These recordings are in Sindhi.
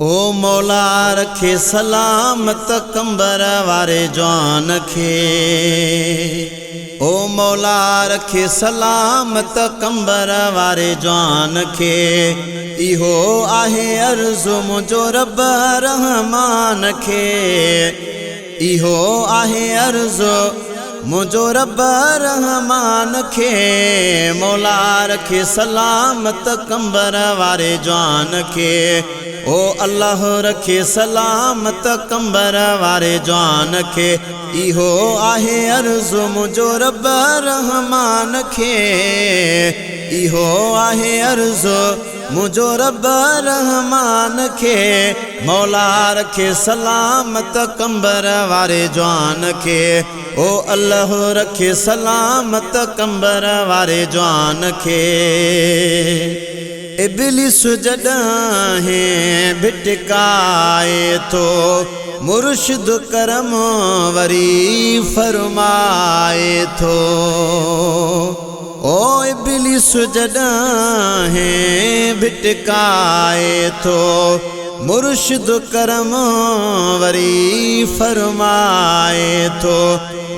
او مولا رکي سلامت قمبر واري جوان کي، او مولا رکي سلامت قمبر واري جوان کي، اهو آهي عرض منهنجو رب رحمان کي، اهو آهي عرض منهنجو رب رحمان کي، مولا رکي سلامت قمبر واري جوان کي، او الله رکي سلامت قمبر واري جوان کي، اهو آهي عرض منهنجو رب رحمان کي، اهو آهي عرض منهنجو رب رحمان کي، مولا رکي سلامت قمبر واري جوان کي، او الله رکي سلامت قمبر واري جوان کي. ابليس جڏهن ڀٽڪائي ٿو، مرشد ڪرم وري فرمائي ٿو، او ابليس جڏهن ڀٽڪائي ٿو، مرشد ڪرم وري فرمائي ٿو،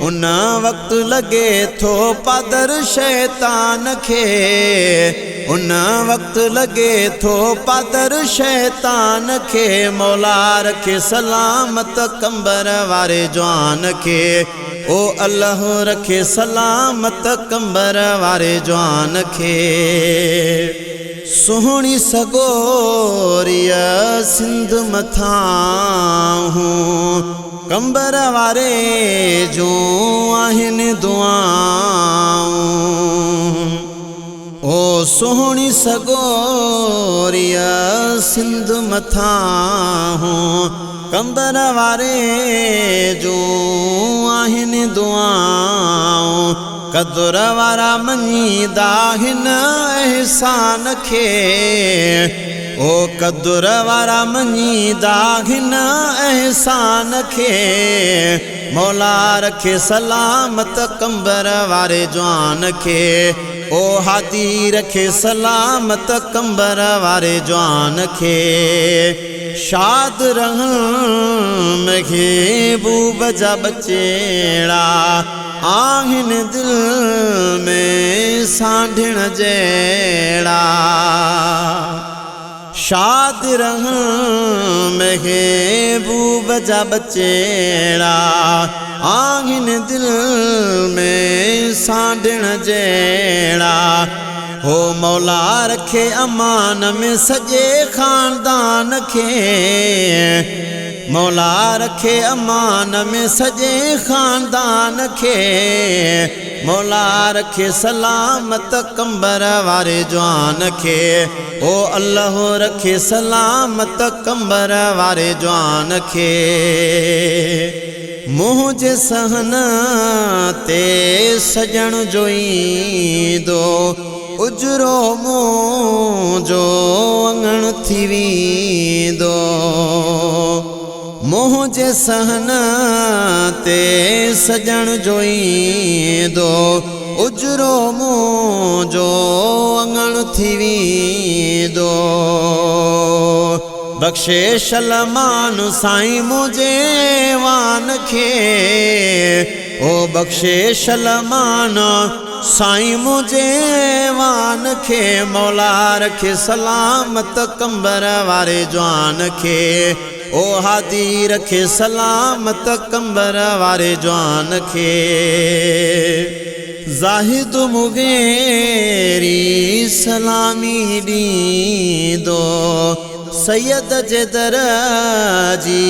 ان وقت لڳي ٿو پادر شيطان کي، ان وقت لڳي ٿو پادر شيطان کي، مولا رکي سلامت قمبر واري جوان کي، او الله رکي سلامت قمبر واري جوان کي. سهڻي سڳوريءَ سنڌ مٿان قمبر واري جون آهن دعائون، او سهڻي سڳوريءَ سنڌ مٿان قمبر واري جون آهن دعائون، قدر وارا مڃيندا هن احسان کي، او قدر وارا مڃيندا هن احسان کي، مولا رکي سلامت قمبر واري جوان کي، او هادي رکي سلامت قمبر واري جوان کي. شاد رهن محبوب جا ٻچيڙا، آهن دل ۾ سانڍڻ جهڙا، شاد رهن محبوب جا ٻچيڙا، آهن دل ۾ سانڍڻ جهڙا، هو مولا رکي امان ۾ سڄي خاندان کي، مولا رکي امان ۾ سڄي خاندان کي، مولا رکي سلامت قمبر واري جوان کي، او الله رکي سلامت قمبر واري جوان کي. منهنجي سهن تي سڄڻ جو ايندو، اجرو منهنجو اڱڻ ٿي ويندو، منهنجي سهن تي سڄڻ جو ايندو، اجرو منهنجو اڱڻ ٿي ويندو، بخشي شلمان سائين منهنجي وان کي، او بخشي شلمان سائين منهنجي وان کي، مولا رکي سلامت قمبر واري جوان کي، او هادي رکي سلامت قمبر واري جوان کي. زاهد مغيري سلامي ڏيندو، سيد جي در جي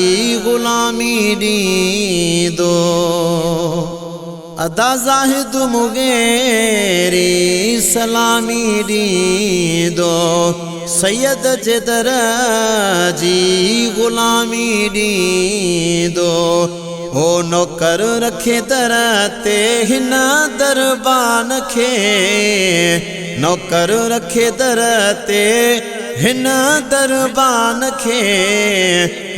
غلامي ڏيندو، ادا زاهد مغيري سلامي ڏيندو، سيد جي در جي غلامي ڏيندو، او نوڪر رکي در تي هن دربان کي، نوڪر رکي در تي هن دربان کي،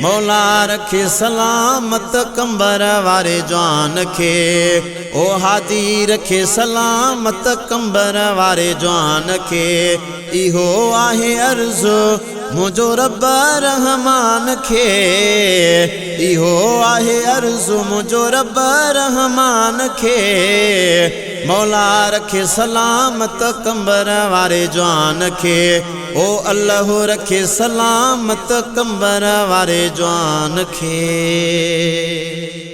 مولا رکي سلامت قمبر واري جوان کي، او هادي رکي سلامت قمبر واري جوان کي، اهو آهي عرض منهنجو رب رحمان کي. اهو آهي عرض منهنجو رب رحمان کي، مولا رکي سلامت قمبر واري جوان کي. او الله رکي سلامت قمبر واري جوان کي.